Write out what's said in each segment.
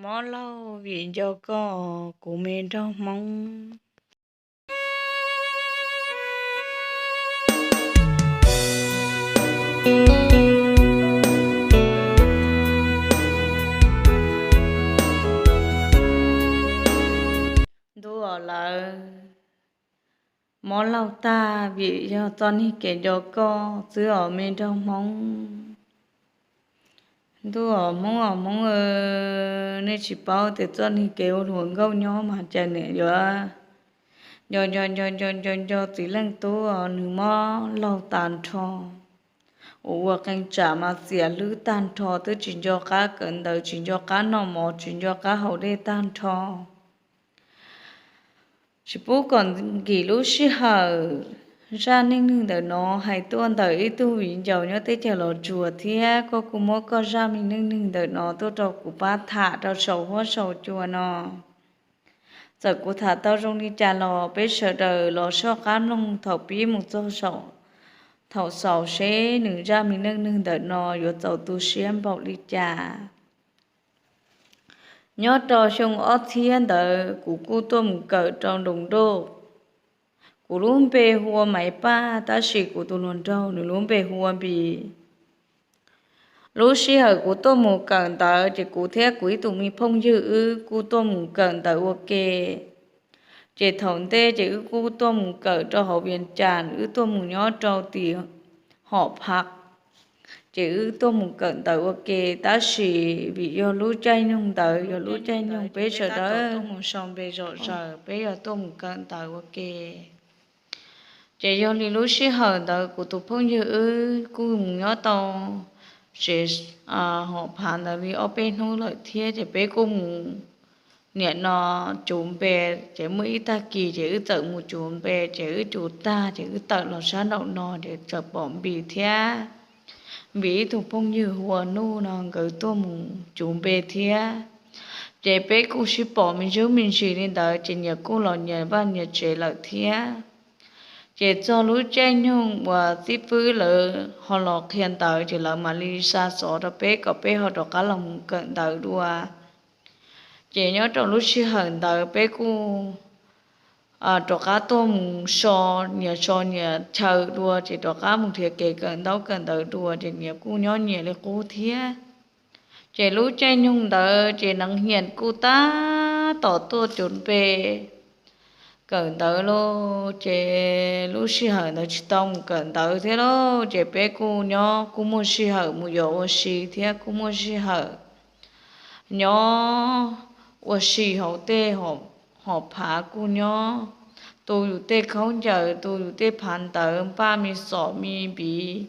Mob laug vim nco koj kuv me nraug Hmoob. Ntuj aw, lawv mob laug tag vim yog txoj niag kev nco koj xwb os me nraug Hmoob. Ntuj aw, Hmoob aw, Hmoob aw, nej tsis paub tias txoj niag kev ua hluas nkauj nyob mas cas niam yuav nco nco nco nco nco nco txiv leej tub os, nws mob laug tag nrho. Ua ua qee tsam mas txias hlwb tag nrho, twb tsis nco qab kawm ntawv, tsis nco qab noj mov, tsis nco qab haus dej tag nrho. Tsis pub kom nkim lub sij hawm zaj neej neeg ntawm no hais tuaj ntawm ib tug viv ncaus nyob teb chaws Los Tsuas thiab koj kuj muab koj zaj me neej neeg ntawm no tuaj rau kuv pab tham rau saum huab saum cua no. Txawm kuv tham tau zoo li cas los peb sawv daws los soj qab mloog thaum pib mus txog thaum xaus seb nws zaj me neej neeg ntawm no yuav txaus tu siab npaum li cas. Nyob rau xyoo ob txhiab ntawd kuv kuj tuaj mus kawm rau Nroos Nroj. Kuv lub npe hu ua Maiv Paj, tab sis kuv tus hluas nraug nws lub npe hu ua Npis. Lub sij hawm kuv tuaj mus kawm ntawv ces kuv thiab kuv ib tug me phooj ywg wb kuj tuaj mus kawm ntawv ua ke. Ces thaum ntej ces wb kuj tuaj mus kawm rau hauv Vias Cas, wb tuaj mus nyob rau tim Hom Phav, ces wb tuaj mus kawm ntawv ua ke. Tab sis vim yog lub caij nyoog ntawd yog lub caij nyoog peb sawv daws tuaj mus sau npe zom zaws, peb yog tuaj mus kawm ntawv ua ke. Ces yog li lub sij hawm ntawd kuv tus phooj ywg wb kuj mus nyob tau tsev Hom Phav ntawd li ob peb hnub lawm thiab, ces peb kuj mus nim no cuv npe. Ces muaj ib tag kis ces wb txawm mus cuv npe, ces wb cuv tag ces wb tawm los sab nraum no ces txawm pom Npis thiab Npis ib tug phooj ywg hu ua Nuj no nkawd tuaj mus cuv npe thiab. Ces peb kuj sib pom me ntsis me ntsis li ntawd, ces nyias kuj los nyias vaj nyias tsev lawm thiab. Ces txog lub caij nyoog uas xib fwb lawv ho los qhia ntawv, ces lawv mam li xa xov rau peb kom peb ho rov qab los mus kawm ntawv dua. Ces nyob rau lub sij hawm ntawd peb kuj rov qab tuaj mus so, nyias so nyias chaw dua, ces rov qab mus nrhiav kev kawm ntaub kawm ntawv dua, ces nyias kuj nyob nyias li qub thiab. Ces lub caij nyoog ntawd ces Neev Hias kuj tab tom tuaj cuv npe kawm ntawv lauj. Ces lub sij hawm ntawd tsis tau mus kawm ntawv thiab lauj, ces peb kuj nyob kuj muaj sij hawm mus yos ua si thiab kuj muaj sij hawm nyob ua si hauv tej Hom Phav, kuj nyob tu yus tej khaub ncaws, tu yus tej phav ntawv, npaj me xom me npiv,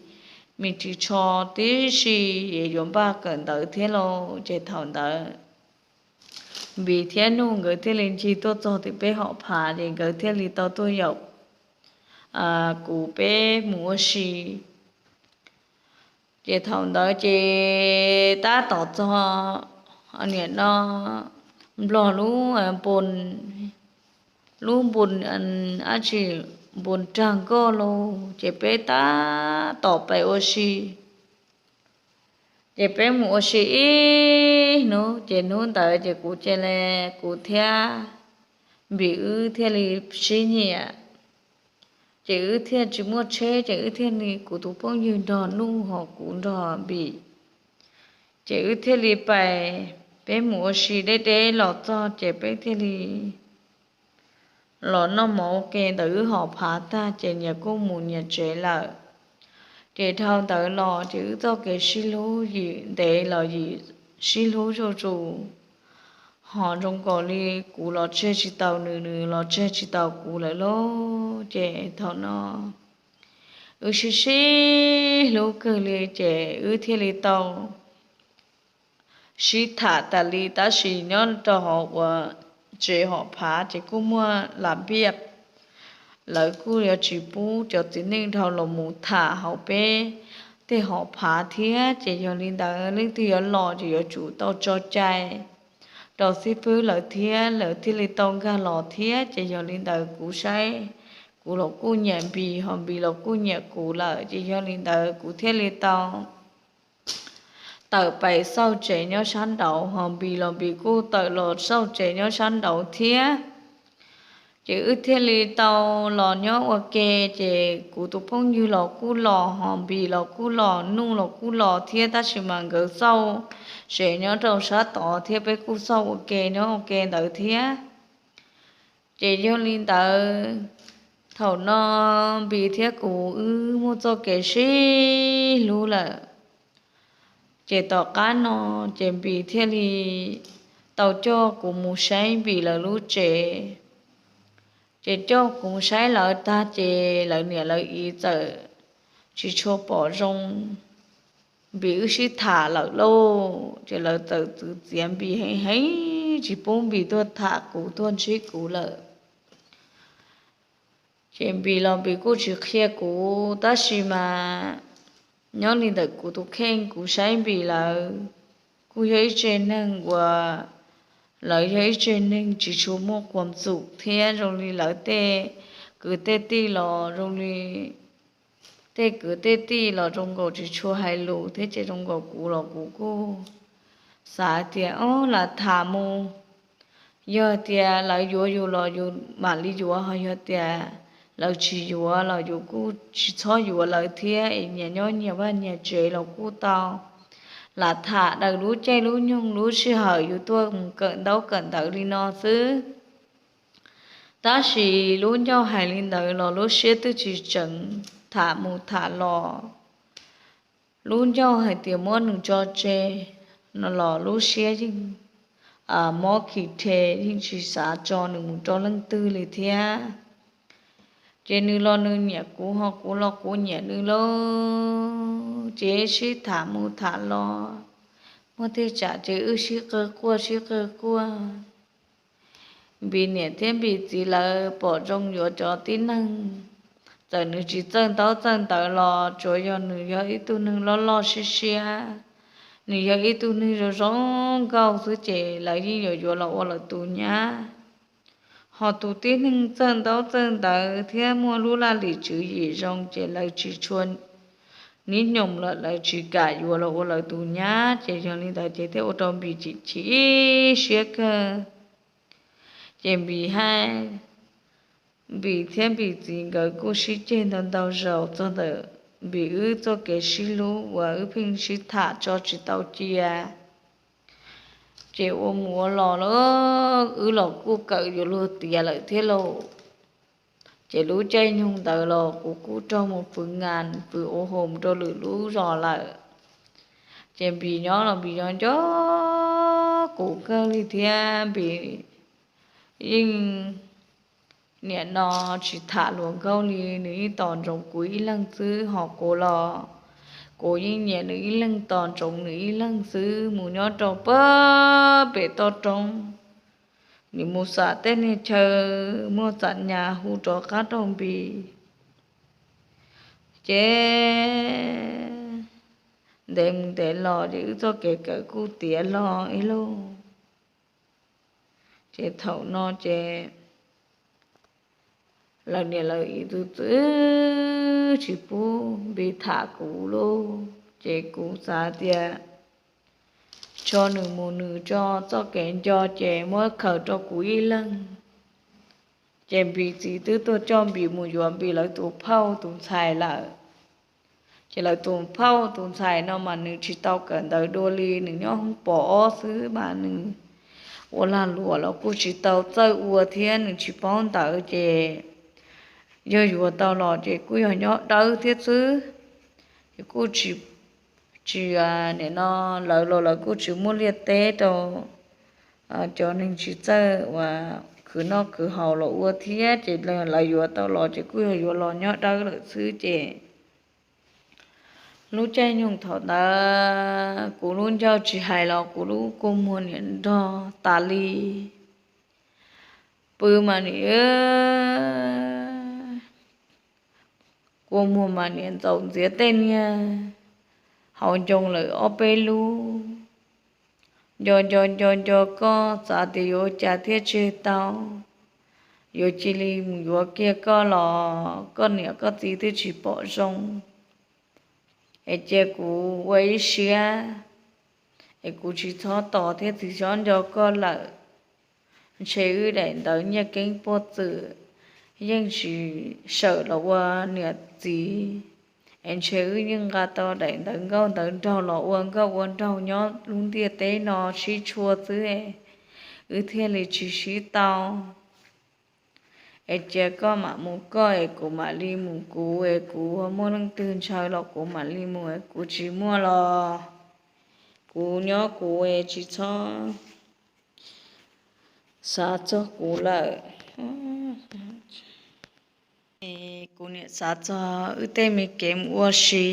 me ris tsho tib si es yuav npaj kawm ntawv thiab lauj. Ces thaum ntawd Npis thiab Nuj nkawd thiaj li ncig tuaj txog tim peb Hom Phav, ces nkawd thiaj li tau tuaj yaum kuv peb mus ua si. Ces thaum ntawd ces tab tom txog nim no Nplog lub npu, lub npu, ab tsi, npu rag nkoj lauj, ces peb tab tom pais ua si. Ces peb mus ua si ib hnub, ces hnub ntawd ces kuv cia li, kuv thiab Npis wb thiaj li sib nyiam. Ces wb thiaj tsis muaj tsheb, ces wb thiaj li, kuv tus phooj ywg nrog Nuj ho kuv nrog Npis, ces wb thiaj li pais, peb mus ua si deb deb los txog ces peb thiaj li los noj mov ua ke ntawm wb Hom Phav tag ces nyias kuj mus nyias tsev lawm. Ces dhau ntawd los ces wb txoj kev sib hlub yim ntev los yim sib hlub zuj zus, ho zoo nkaus li kuv los tseg tsis tau nws, nws los tseg tsis tau kuv lawm lauj. Ces thaum no wb sib sib hlub kawg li, ces wb thiaj li tau sib tham tas li. Tab sis nyob rau hauv uas tsev Hom Phav ces kuj muaj lam npiaj, lawv kuj yuav tsis pub cov txiv neej dhau los mus tham hauv peb tej Hom Phav thiab. Ces yog li ntawd leej twg yuav los ces yuav tsum tau tso cai rau xib fwb lawv thiab, lawv thiaj li tau nkag los thiab. Ces yog li ntawd kuv saib, kuv los kuj nyiam Npis, ho Npis los kuj nyiam kuv lawm, ces yog li ntawd kuv thiaj li tau tawm pem xauj tsev nyob sab nraud, ho Npis los Npis kuj tawm los xauj tsev nyob sab nraud thiab. Ces wb thiaj li tau los nyob ua ke, ces kuv tus phooj ywg los kuj los, ho Npis los kuj los, Nuj los kuj los thiab, tab sis mas nkawd xauj tsev nyob rau sab tod thiab peb kuj xauj ua ke nyob ua ke ntawd thiab. Ces yog li ntawd, thaum no Npis thiab kuv wb muaj txoj kev sib hlub lawm. Ces tom qab no, ces Npis thiaj li tau coj kuv mus saib Npis lawv lub tsev. Ces coj kuv mus saib lawv tag ces lawv niam lawv txiv txawm tsis tshua pom zoo Npis wb sib tham lawm lauj. Ces lawv txawm txwv txiav Npis heev heev, tsis pub Npis tuaj tham kuv tuaj ntsib kuv lawm. Ces Npis los Npis kuj tsis qhia kuv, tab sis mas nyob li ntawm kuv tus kheej kuv saib Npis lawv kuj yog ib tsev neeg uas lawv yog ib tsev neeg tsis tshua muaj quas txum thiab, zoo li lawv tej kwv tej tij los zoo li tej kwv tej tij los zoo nkaus tsis tshua hais lus thiab, ces zoo nkaus kuv los kuv kuj xav tias, o, lam tham mus, yog tias lawv yuav yus los yus mam li yuav, ho yog tias lawv tsis yuav los yus kuj tsis txhob yuav lawv thiab, es nyias nyob nyias vaj nyias tsev los kuj tau. Lam tham daws lub caij lub nyoog lub sij hawm yus tuaj mus kawm ntaub kawm ntawv li no xwb. Tab sis lub ncauj hais li ntawd los lub siab twb tsis tseev, tham mus tham los lub ncauj hais tias muab nws tso tseg no los lub siab yeej mob khi rhe, yeej tsis xav tso nws mus rau leej twg li thiab. Ces nws los nws nyiam kuv, ho kuv los kuv nyiam nws lauj, ces sib tham mus tham los, muaj tej tsam ces wb sib qw quaj sib qw quaj. Npis niam thiab Npis txiv lawv pom zoo yuav cov tib neeg, txawm nws tsis txawj ntaub txawj ntawv los tsuav yog nws yog ib tug neeg loj loj siab siab, nws yog ib tug neeg zoo zoo nkauj xwb ces lawv yeej yuav yuav los ua lawv tus nyab. Ho tus tib neeg txawj ntaub txawj ntawv thiab muaj lub laj lim tswv yim zoo ces lawv tsis tshua nib nyoos lawm, lawv tsis kam yuav los ua lawv tus nyab. Ces yog li ntawd ces thiaj ua rau Npis chim chim siab kawg. Ces Npis hais, Npis thiab Npis txiv nkawd kuj sib ceg ntau ntau zaus txog ntawm Npis wb txoj kev sib hlub uas wb pheej sib tham tso tsis tau cia. Ces ua mus ua los lawm, wb los kuj kawm yuav luag tiav lawm thiab lauj. Ces lub caij nyoog ntawd los kuv kuj raug mus fwv ngas fwv ua hom rau lwm lub zos lawm. Ces Npis nyob los Npis nyob nco kuv kawg li thiab, Npis yeej nim no tsis tham hluas nkauj li, nws yeej tos ntsoov kuv ib leeg xwb, ho kuv los kuv yeej nyiam nws ib leeg, tos ntsoov nws ib leeg xwb. Mus nyob rau pag pem toj roob, nws mus xam tej niag chaw muaj txam nyas hu rov qab rau Npis. Ces ntev mus ntev los ces wb txoj kev kawm kuj tiav hlo ib lub. Ces thaum no ces lawv niam lawv txiv tus txwv tsis pub Npis tham kuv lauj. Ces kuv xav tias tso nws mus nws tso, txoj kev nco ces muab khaws rau kuv ib leeg. Ces Npis txiv twb tuaj coj Npis mus yuav Npis lawv tus phauj tus ntxhais lawm. Ces lawv tus phauj tus ntxhais no mas nws tsis tau kawm ntawv dua li, nws nyob hoob pos ob xwb mas nws ua lag luam los kuj tsis tau txawj ua thiab nws tsis paub ntawv, ces yog yuav tau los ces kuj yog nyob dawb thiab xwb. Ces kuj tsis, tsis, nim no lawv los lawv kuj tsis muaj liaj teb rau cov neeg tsis txawj uas khwv noj khwv haus los ua thiab, ces lawv yuav tau los ces kuj yog yuav los nyob dawb lawm xwb. Ces lub caij nyoog thaum ntawd kuv lub ncauj tsis hais los kuv lub kua muag niam nrog tas li. Pw mas nim kua muag mas niam ntxaum ntxiav tej niag hauv ncoo lawm ob peb lub. Nco nco nco nco koj xav tias yuav ua cas thiaj tseg tau, yuav cia li mus yuav kiag koj los koj niam koj txiv twb tsis pom zoo. Es cia kuv ua ib siab es kuv tsis txhob tos thiab tsis txhob nco koj lawm. Ntshe wb daim ntawv nyiaj keeb puag txwm yeej tsis sawm los ua niam txiv, es ntshe wb yeej nqa tau daim ntawv nkauj ntawv nraug los ua nkauj ua nraug nyob lub ntiaj teb no sib tshua xwb, wb thiaj li tsis sib tau. Es cia koj mam mus koj es kuv mam li mus kuv, es kuv muaj leej twg ntshaw los kuv mam li mus, es kuv tsis muaj los kuv nyob kuv es tsis txhob xav txog kuv lawm. Kuv niam xav txog wb tej me kev mus ua si,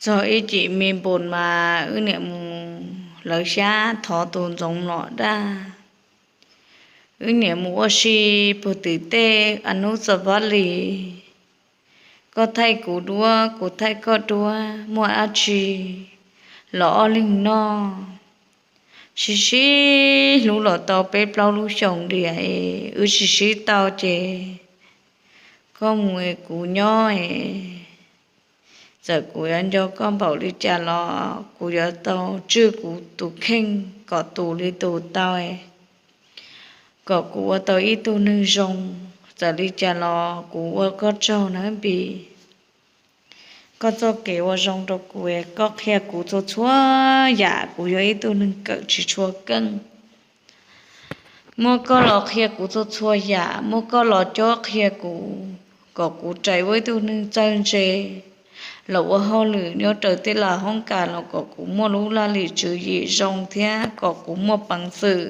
txog ib cim me npus mas wb niam mus lawv xyab thov tus ntxoov los daj. Wb niam mus ua si puag tim tej a nub txas vaj li, koj thaij kuv duab, kuv thaij koj duab, muaj dab tsi los ob leeg noj. Sib sib hlub los tau peb plaub lub xyoos tiag es wb sib sib tau ces koj mus es kuv nyob es txawm kuv yuav nco koj npaum li cas los kuv yuav tau tswj kuv tus kheej kom tus li tus tau, kom kuv ua tau ib tug neeg zoo. Txawm li cas los kuv ua koj tsaug nawb Npis. Koj txoj kev ua zoo rau kuv, koj qhia kuv txhua txhua yam, kuv yog ib tug neeg kawm tsis tshua keej. Muab koj los qhia kuv txhua txhua yam, muab koj los cob qhia kuv, kom kuv rais ua ib tug neeg txawj ntse los ua hauj lwm nyob raws tej laj hoob kas los kom kuv muaj lub laj lim tswv yim zoo thiab kom kuv muaj peev xwm,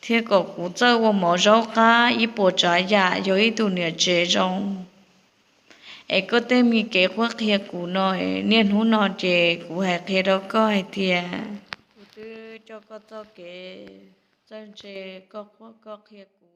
thiab kom kuv txawj ua mov zaub qab ib puas tsav yam, yog ib tug niam tsev zoo. Es koj tej me kev qhuab qhia kuv no, niaj hnub no ces kuv hais qhia rau koj hais tias kuv twb coj koj txoj kev txawj ntse, koj qhuab koj qhia kuv.